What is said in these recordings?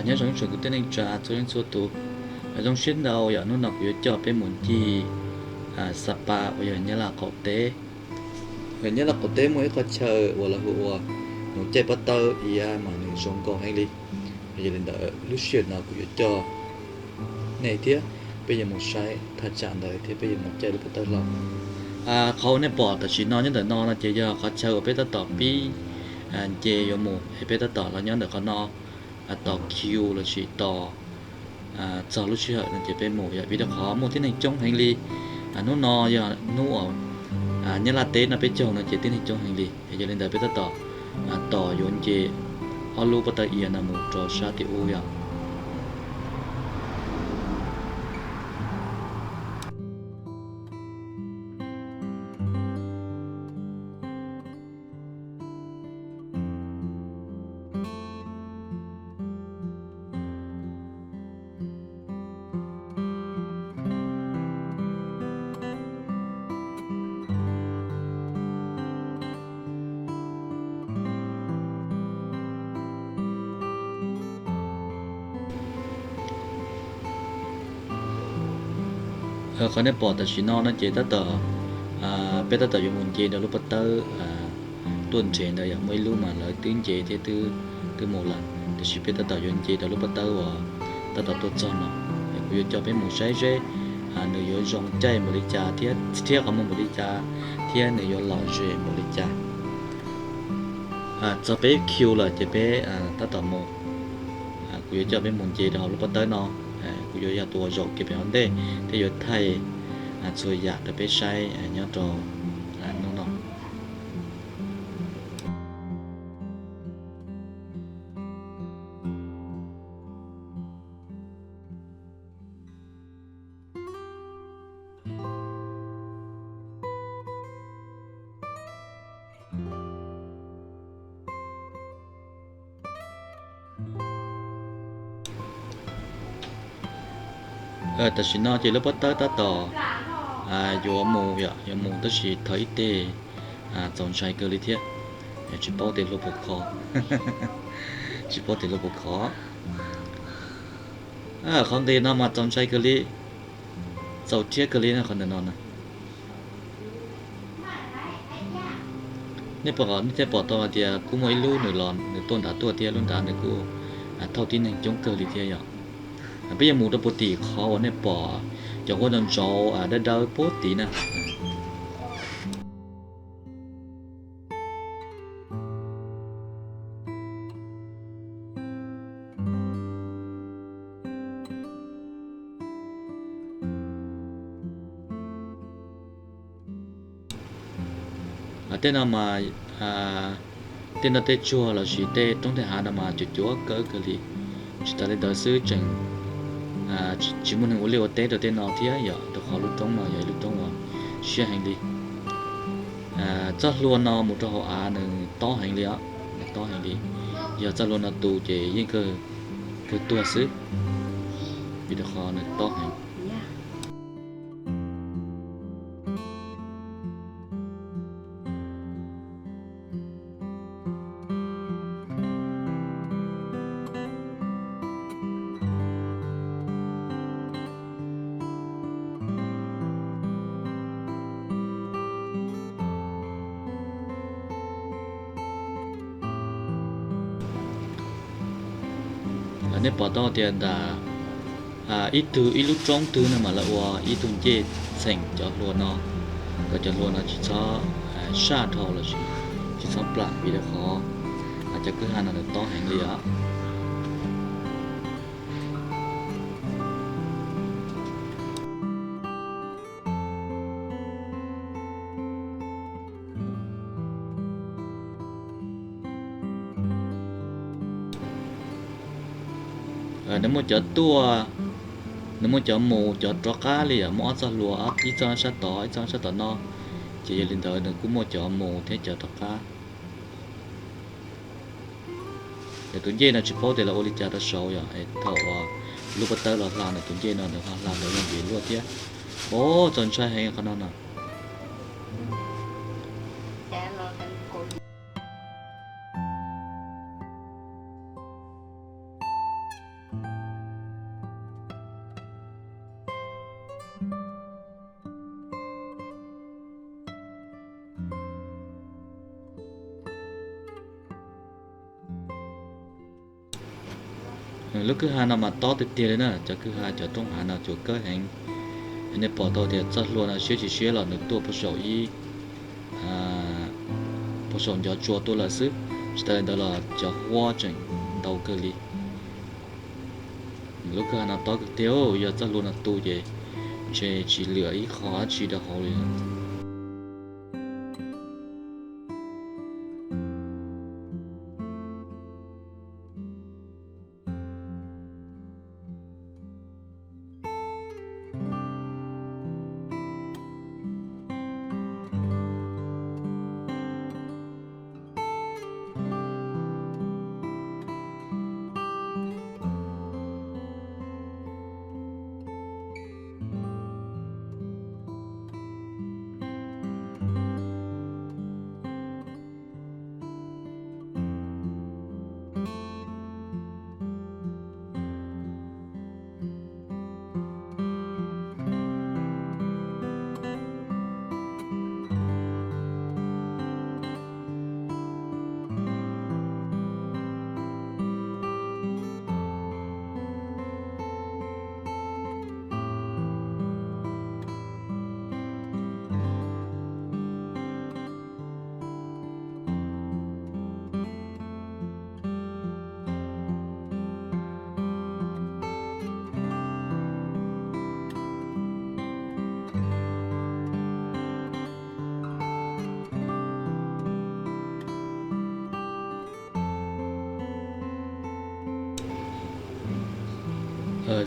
Nyob zoo ib tsoom kwv tij neej tsa txhua leej txhua tus, zoo siab ntau yom, hnub no kuv yuav coj peb mus ncig Sapa uas yog Nyab Laj qaum teb. Yog Nyab Laj qaum teb muaj ib qhov chaw uas lawv hu ua Mus Caij Pob Tawb Iav mas nws zoo nkauj heev li. Yog li ntawd lub sij hawm no kuv yuav coj nej thiab peb yuav mus saib thaj tsam ntawd thiab peb yuav mus caij lub pob tawb hlau. Qhov uas nej pom tam sim no nyob ntawm no no ces yog qhov chaw uas peb tab tom pib nce yuav mus es peb tab tom los nyob ntawm qhov no tos kiu lossis tos txog lub sij hawm no ces peb mus yom, vim rau qhov muaj tib neeg coob heev li. Hnub no yog hnub uas Nyab Laj teb no peb caug no ces tib neeg coob heev li. Yog li ntawd peb tab tom tos yuav nce ob lub pob tawb iav no mus rau sab tim ub yom. Qhov nej pom tam sim no no ces tab tom, peb tab tom yuav mus nce rau lub pob tawb tuaj nres ntawd yom, muaj ib lub mas lawv twb nce thiab twb mus lawm, tiam sis peb tab tom yuav nce rau lub pob tawb uas tab tom tuaj txog no. Kuv yuav coj peb mus saib seb nws yuav zoo caij npaum li cas thiab thiab qhov muag npaum li cas thiab nws yuav lom zem npaum li cas. Txog peb kiu lawm ces peb tab tom mus. Kuv yuav coj peb mus nce rau hauv lub pob tawb no. Kuv yuav yog tus uas zaum kiag pem hauv ntej thiab yuav thaij txhua yam rau peb saib nyob rau hnub no. Tam sim no ces lub pob tawb tab tom yuav mus yom, yuav mus tab sis thawj ib teg txaus ntshai kawg li thiab. Tsis paub tias luag puas kho, tsis paub tias luag puas kho. Qhov nqis no mas txaus ntshai kawg li, txaus rhiab kawg li qhov ntawm no na. Nej pom, nej thiaj pom tau hais tias kuj muaj ib lub nws los nws tuaj nrad tuaj thiab, lub nrad nws kuj thauj tib neeg coob kawg li thiab yom. Peb yuav mus rau puag tim qhov uas nej pom cov huab ntau ntsaud dawb dawb puag tid na. Tej no mas, tej no tej tsuag lossis tej roob tej hav no mas cuam cuam kawg kawg li. Tsis tas li ntawd xwb tseem tsis muaj neeg ua liaj ua teb rau tej no thiab yom, rau qhov lub roob no yog ib lub roob uas siab heev li. Txoj hlua no mus rau hauv av nws tob heev li os, nws tob heev li. Yog txoj hlua no tu ces yeej kawg tuag xwb, vim rau qhov nws tob heev. Nej pom tau tias ntawm ib tug ib lub roob twg no mas lawv ua ib tug ncej txheem cov hlua no, kom cov hlua no tsis txhob saj dhau lossis tsis txhob plam vim rau qhov cov kwj ha no nws tob heev li os. Nws muaj cov tuaj, nws muaj cov mus cov rov qab li os, muaj ob txoj hlua, ib txoj sab tod ib txoj sab tom no, ces yog li ntawd nws kuj muaj cov mus thiab cov rov qab. Nws tus ncej no tsis paub tias lawv ua li cas rau saud yom, thaum uas lub pob tawb los hla nws tus ncej no nws ho hla ntawd zoo nkaus luaj thiab. Ov, txaus ntshai heev qhov no no. Lub kwj ha no mas tob tiag tiag li na, cov kwj ha cov roob hav no cuam kawg heev. Nej pom tau tias txoj hlua no siab tsis siab los nws tuaj puag saum ib, puag saum ncov tsua tuaj lawm xwb. Tsis tas li ntawd los cov huab tseem ntau kawg li. Lub kwj ha no tob kawg tiag, yog txoj hlua no tu ces ntshe tsis lwm ib qho dab tsi rau hauv li.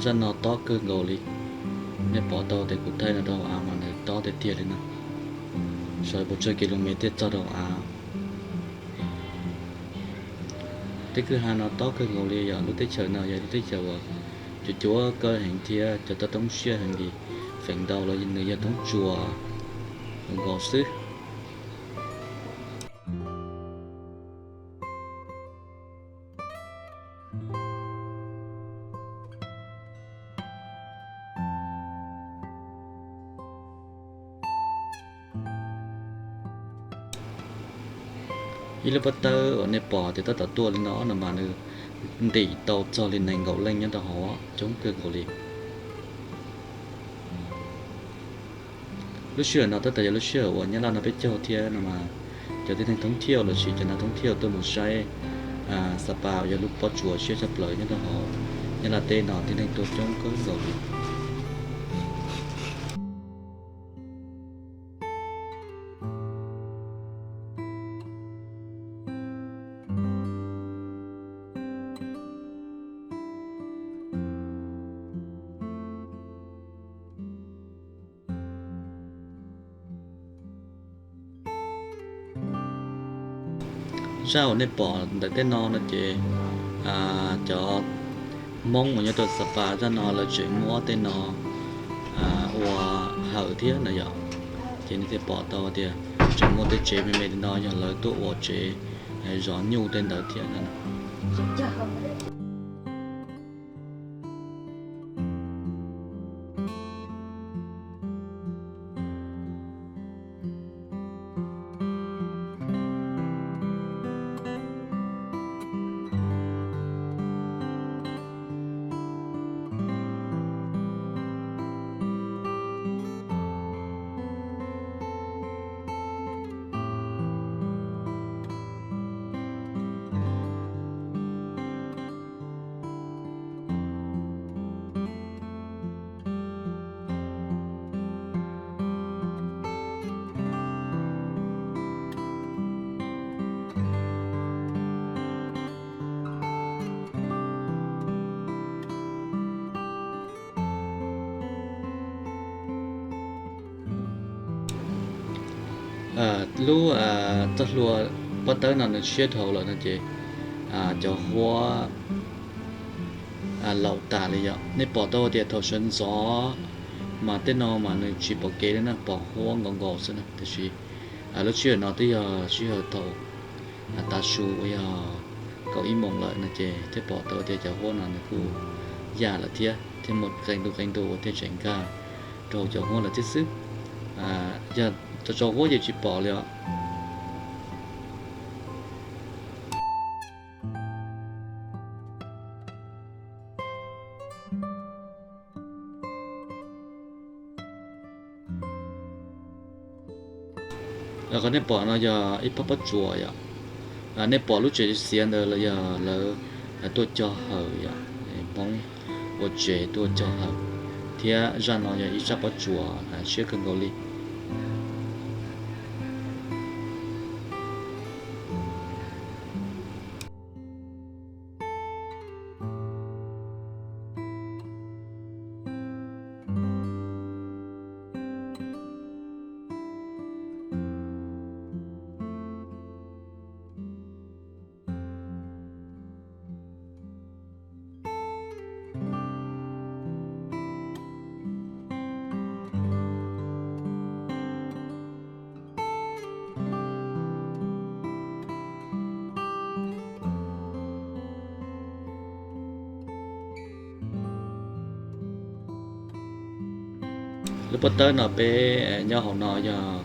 Zaj no tob kawg nkaus li. Nej pom tau tias kuv thaij no rau hauv av mas nws tob tiag tiag li no. Sau pes tsawg ki lu mev thiaj txog rau hauv av. Tej kwj ha no tob kawg nkaus li, yog lub teb chaws no yog lub teb chaws uas cuav cuav kawg heev thiab cov toj roob siab heev li, feem ntau los nws yog roob tsuas nkaus xwb. Ib lub pob tawb uas nej pom tias tab tom tuaj li no no mas nws ntim tau txog li nees nkaum leej nyob rau hauv, coob kawg nkaus li. Lub sij hawm no tab tom yog lub sij hawm uas Nyab Laj no peb caug thiab no mas cov tib neeg thoob thiauj los sis cov neeg thoob thiauj tuaj mus saib Sapa uas yog lub pob tsuas siab tshaj plaws nyob rau hauv Nyab Laj teb no tib neeg tuaj coob kawg nkaus li. Zaj uas nej pom ntawm tej no no ces cov Hmoob uas nyob rau Sapa zaj no lawv tseem muab tej no ua hawm thiab no yom. Ces nej thiaj pom tau tias tseem muaj tej tsev me me li no yog lawv tuaj ua tsev zov nyuj tej ntawd thiab no. Lub txoj hlua pob tawb no nws siab dhau lawm no ces cov huab laus tas li yom. Nej pom tau tias thaum sawv ntxov mas tej no mas nws tsis pom kev li na, pom huab nkaus nkaus xwb na. Tiam sis lub sij hawm no twb yog sij hawm thaum tav su uas yog kaum ib moos lawm no ces thiaj pom tau tias cov huab no nws kuj yaj lawm thiab, thiaj muaj qee ntu qee ntu uas thiaj tseem nkag rau cov huab lawm thiab xwb. Yog tso tso huab ces tsis pom li os. Qhov nej pom no yog ib pab pob tsuas yom. Nej pom lub tsev xiav ntawd los yog lawv tuaj cog hawm yom, Hmoob ua tsev tuaj cog hawm, thiab zaj no yog ib sab pob tsuas siab kawg nkaus li. Lub pob tawb no peb nyob hauv no yog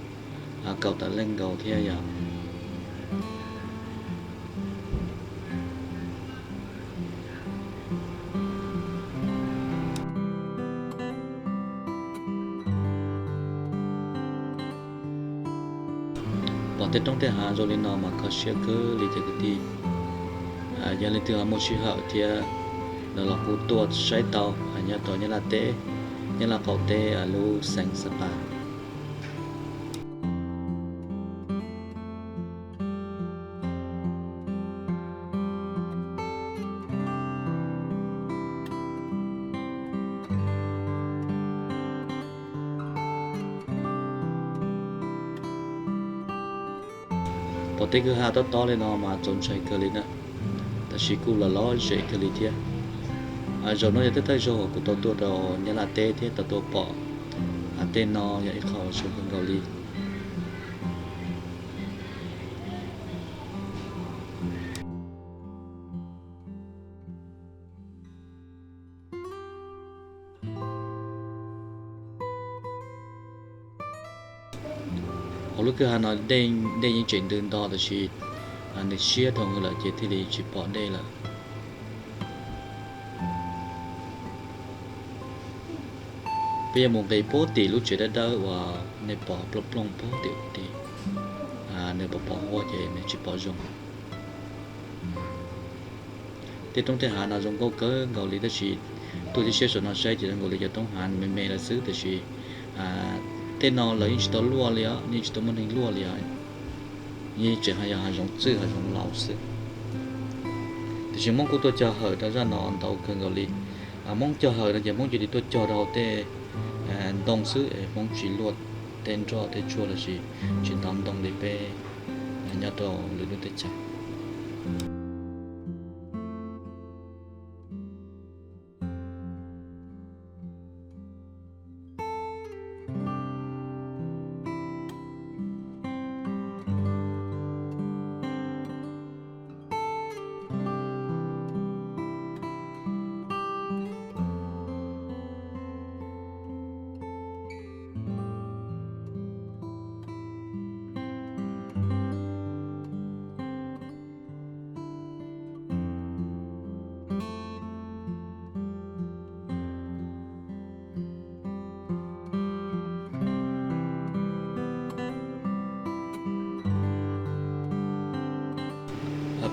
kaum tawm leej nkaus thiab yom. Pom tej roob tej hav zoo li no mas kho siab kawg li cov kwv tij. Yog leej twg ho muaj sij hawm thiab los kuj tuaj saib tau nyob rau Nyab Laj teb, Nyab Laj qaum teb lub xeev Xab Pas. Pom tej kwj ha tob tob li no mas txaus ntshai kawg li na, tab sis kuj los lom zem kawg li thiab. Zaum no yog thawj thawj zaug kuv tau tuaj rau Nyab Laj teb thiab tau tuaj pom tej no, yog ib qho zoo kawg nkaus li. Hauv lub kwj ha no dej yeej tseem ntws nto tab sis nws siab dhau lawm ces thiaj li tsis pom dej lawm. Peb yuav mus nqis puag tim lub tsev dawb dawb uas nej pom plooj plooj puag tim tid, nws pom pom huab ces nws tsis pom zoo. Tej roob tej hav no zoo nkauj kawg nkaus li tab sis tuaj tib siab saum no saib ces zoo nkaus li cov roob hav me me lawm xwb tab sis tej no lawv yeej tsis tau luaj li os, yeej tsis tau muaj neeg luaj li os. Yeej tseem yog hav zoov txwj hav zoov laus xwb. Tiam sis Hmoob kuj tuaj cog hawm rau zaj no ntau kawg nkaus li. Hmoob cog hawm no ces Hmoob cia li tuaj cog rau hauv tej ntoo xwb, Hmoob tsis luaj tej nroj tej tshuaj los sis tsis ntaus ntoo li peb nyob rau lwm lub teb chaws.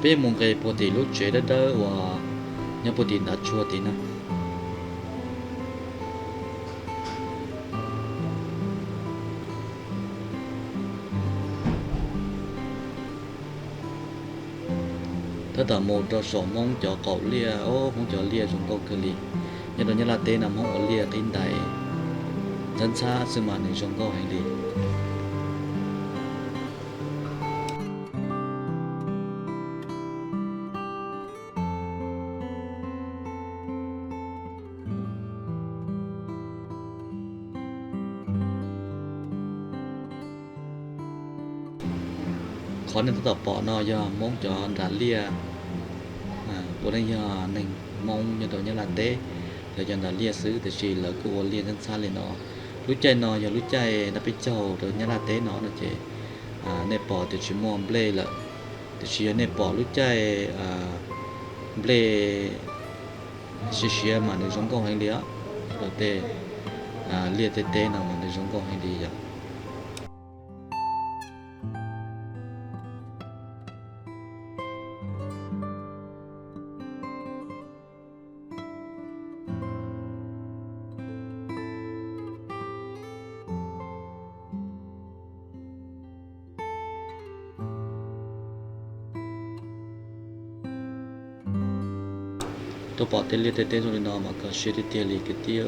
Peb mus nqes puag tim lub tsev dawb dawb uas nyob puag tim ntav tshuaj tid na. Tab tom mus rau saum Hmoob cov qaum liaj, Hmoob cov liaj zoo nkauj kawg li. Nyob rau Nyab Laj teb no Hmoob ua liaj qib ntais ntxhab ntxhab xwb mas nws zoo nkauj heev li. Qhov nej tab tom pom no yog Hmoob cov nram liaj, puav leej yog neeg Hmoob nyob rau Nyab Laj teb, lawv cov nram liaj xwb tiam sis lawv kuj ua liaj ntxhab ntxhab li no. Lub caij no yog lub caij dab peb caug rau Nyab Laj teb no no ces nej pom tias tsis muaj nplej lawm, tiam sis yog nej pom lub caij nplej siav siav mas nws zoo nkauj heev li os. Tej liaj tej teb no mas nws zoo nkauj heev li yom. Tuaj pom tej liaj tej teb zoo li no mas kho siab tiag tiag li kwv tij.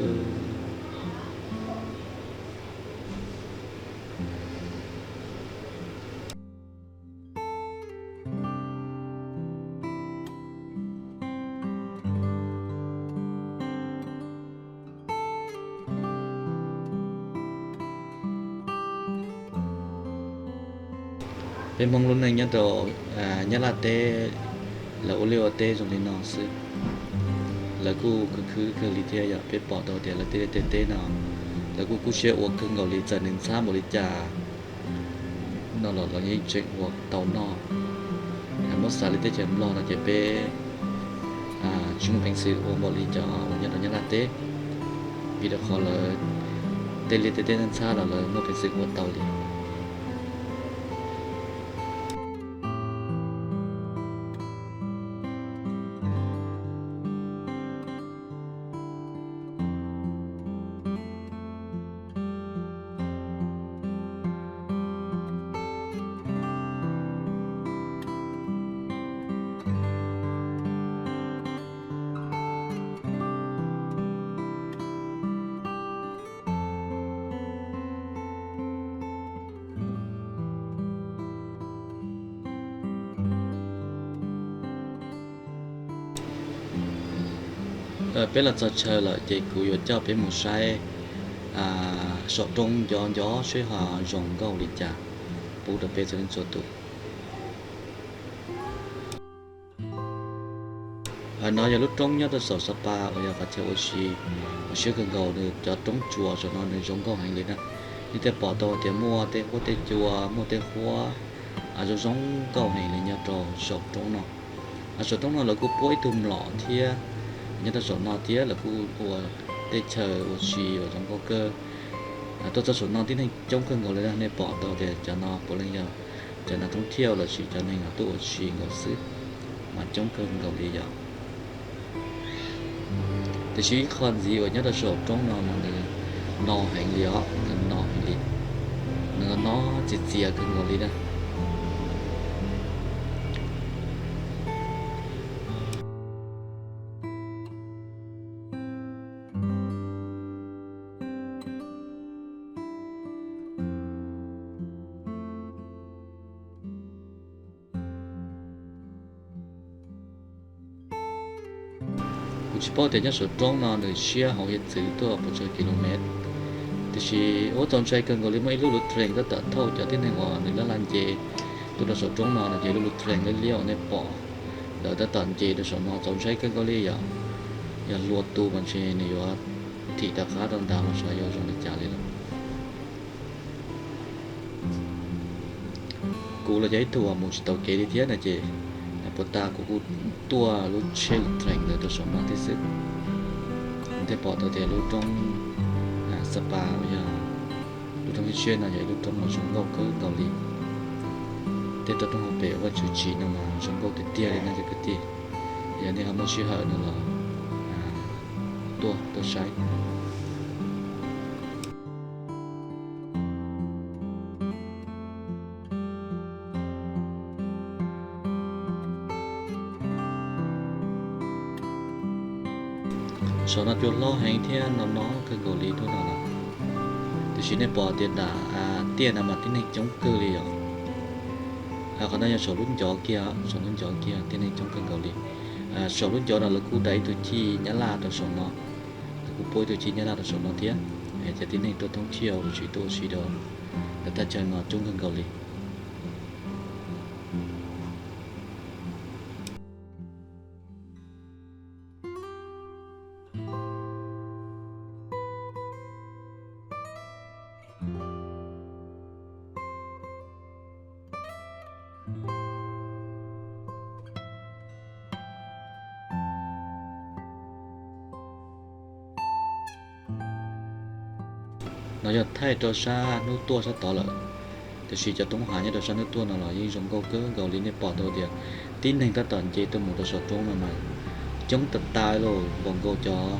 Peb Hmoob lub neej nyob rau Nyab Laj teb, lawv ua liaj ua teb zoo li no xwb, lawv kuj khwv khwv kawg li thiab yom. Peb pom tau tias lawv tej liaj tej teb no lawv kuj kub siab ua kawg nkaus li, txawm nws ntxhab npaum li cas no los lawv yeej tseem ua tau noj. Muab xav li teb chaws Nplog no ces peb tsis muaj peev xwm ua npaum li cov uas nyob rau Nyab Laj teb, vim rau qhov lawv tej liaj tej teb ntxhab los lawv muaj peev xwm ua tau li. Peb los txog chaw lawm ces kuv yuav coj peb mus saib saum roob nco nco seb ho zoo nkauj li cas pub rau peb txhua leej txhua tus. No yog lub roob nyob rau saum Sapa uas yog qhov chaw ua si, ua siab kawg nkaus, nws cov roob tsuas saum no nws zoo nkauj heev li na. Nej thiaj pom tau tias muaj tej huab tej cua, muaj tej huab zoo zoo nkauj heev li nyob rau saum roob no. Saum roob no lawv kuj puab ib tug mlom thiab nyob rau saum no thiab, lawv kuj ua tej chaw ua si uas zoo nkauj kawg. Tuaj txog saum no tib neeg coob kawg nkaus li na, nej pom tau tias cov no puav leej yog cov nav thoob thiaj lossis cov neeg tuaj ua si nkaus xwb, mas coob kawg nkaus li yom. Tiam sis ib qho ntxiv uas nyob rau saum roob no mas nws no heev li os, nws no heev li, nws no txias txias kawg nkaus li na. Kuv tsis paub tias nyob saum roob no nws siab hauv hiav txwv tuaj pes tsawg kilomev, tiam sis ua txaus ntshai kawg nkaus li. Muaj ib lub lub trees tab tom thauj cov tib neeg uas nws laj laj nce tuaj rau saum roob no no ces lub lub trees liab liab uas nej pom lawv tab tom nce rau saum no txaus ntshai kawg nkaus li yom. Yog luag tu mas ntshe nws yuav thim rov qab rau ntawd los xyov yuav zoo li cas li lawm. Kuv los yog ib tug uas mus tsis taus kev li thiab no ces puag ta kuv kuj tuaj lub tsheb lub trees ntawd rau saum no thiab xwb. Thiaj pom tau tias lub roob Sapa uas yog lub roob tshiab tshiab no yog ib lub roob uas zoo nkauj kawg nkaus li. Tej roob hauv pes Vaj Tswv tsim no mas zoo nkauj tiag tiag li no cov kwv tij. Yog nej ho muaj sij hawm no los tuaj tuaj saib. Saum no cua hlob heev thiab no no kawg nkaus li tuaj no na. Tiam sis nej pom tias nram tiaj no mas tib neeg coob kawg li yom. Qhov no yog saum lub ncov kiag, saum lub ncov kiag tib neeg coob kawg nkaus li. Saum lub ncov no lawv kuj da ib tug chij Nyab Laj rau saum no, lawv kuj puab ib tug chij Nyab Laj rau saum no thiab. Cov tib neeg tuaj thoob thiaj los sis tuaj ua si rau lawv thaj chaw no coob kawg nkaus li. No yog thaij rau sab hnub tuaj sab tod lawm, tiam sis cov roob hav nyob rau sab hnub tuaj no los yeej zoo nkauj kawg nkaus li. Nej pom tau tias tib neeg tab tom nce tuaj mus rau saum roob no mas coob tas tas li, npaum nkaus cov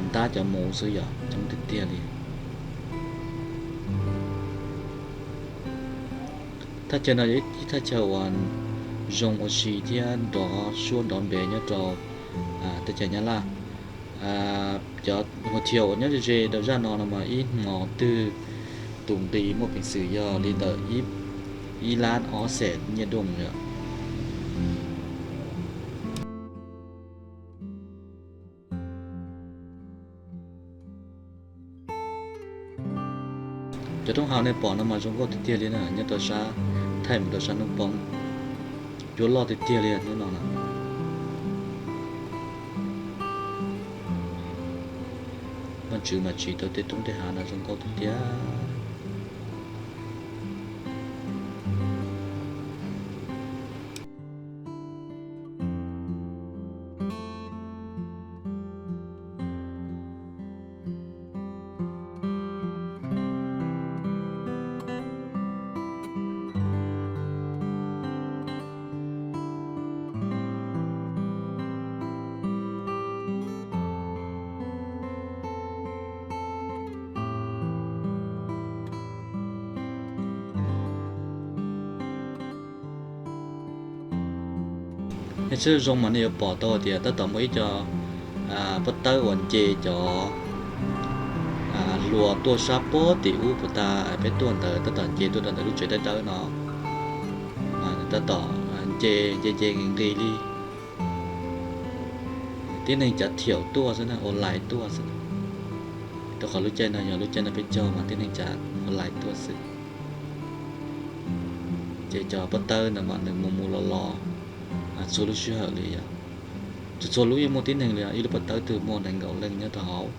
ntab cov muv xwb yom, coob tiag tiag li. Thaj chaw no yog ib thaj chaw uas zoo ua si thiab nrov suab nrov npe nyob rau teb chaws Nyab Laj. Cov hua thiaus uas nyob ze ze rau zaj no no mas ib hmos twg tus nqi muaj peev xwm yog li ntawm ib lab ob xees nyiaj dooj yom. Cov roob haus nej pom no mas zoo nkauj tiag tiag li na, nyob rau sab Thaib mus rau sab Hnub Poob, cua loj tiag tiag li hnub no na. Vaajtswv mas tsim tau tej roob tej hav no zoo nkauj tiag tiag. Nej saib zoo mas nej yuav pom tau tias tab tom muaj ib co pob tawb uas nce cov hlua tuaj sab puag tim ub puag ta peb tuaj ntawd, tab tom nce tuaj rau ntawm lub tsev dawb dawb no. Tab tom nce nce nce nqis nqis li. Tib neeg cav thiaum tuaj xwb na, online tuaj xwb. Rau qhov lub caij no yog lub caij no peb caug mas tib neeg cav online tuaj xwb. Ces cov pob tawb ntawd mas nws mus mus los los txhua lub sij hawm li yom. Txhua txhua lub yeej muaj tib neeg li, ib lub pob tawb twg muaj nees nkaum leej nyob rau hauv.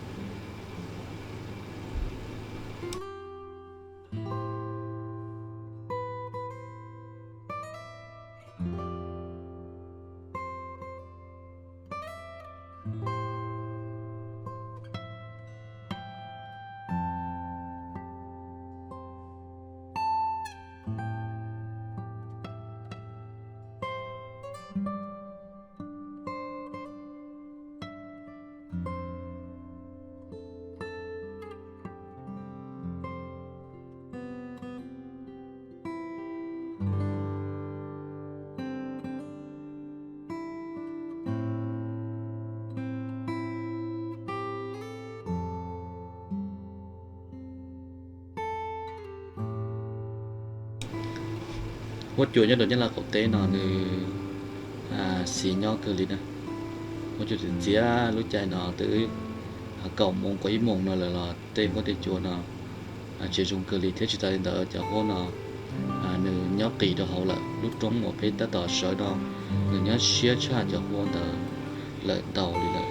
Huab cua nyob rau Nyab Laj qaum teb no nws xiv nyob kawg li na. Huab cua txiv ntxiv lub caij no twb kaum moos kaum ib moos no lawm los tej huab tej cua no tseem zoo kawg li thiab. Tsis tas li ntawd cov huab no nws nyob qis rau hauv lawm. Lub roob uas peb tab tom sawv no nws nyob siab tshaj cov huab ntawd lawm ntau li lawm.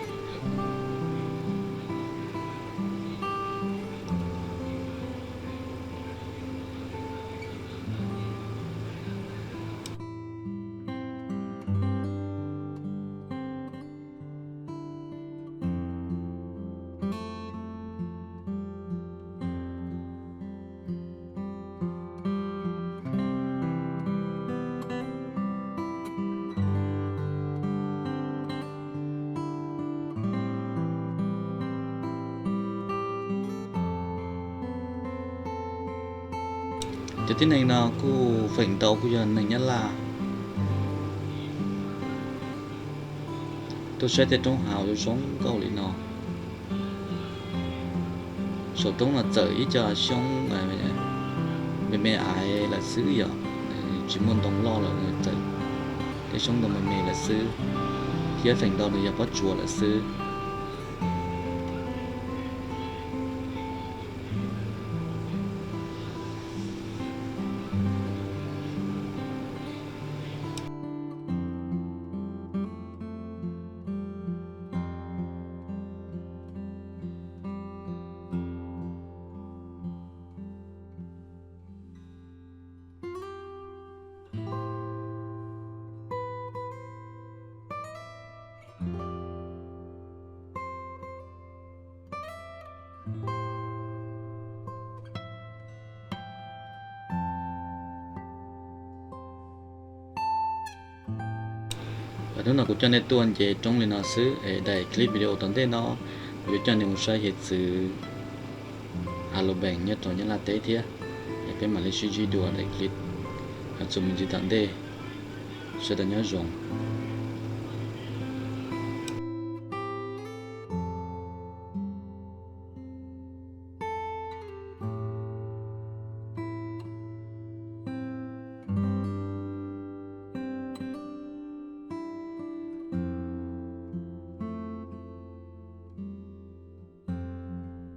Cov tib neeg no kuj feem ntau kuj yog neeg Nyab Laj tuaj saib tej roob hav zoo zoo nkauj li no. Saum roob no txawm ib co xyoob me me aiv lawm xwb yom, tsis muaj ntoo loj lawm, txawm tej xyoob ntoo me me lawm xwb, thiab feem ntau nws yog pob tsuas lawm xwb. Hnub no kuv coj nej tuaj nce roob li no xwb es daim clip video tom ntej no kuv yuav coj nej mus saib hiav txwv Alobank nyob rau Nyab Laj teb thiab. Es peb mam li sib ntsib dua daim clip txuas mus ntxiv tom ntej. Sawv daws nyob zoo.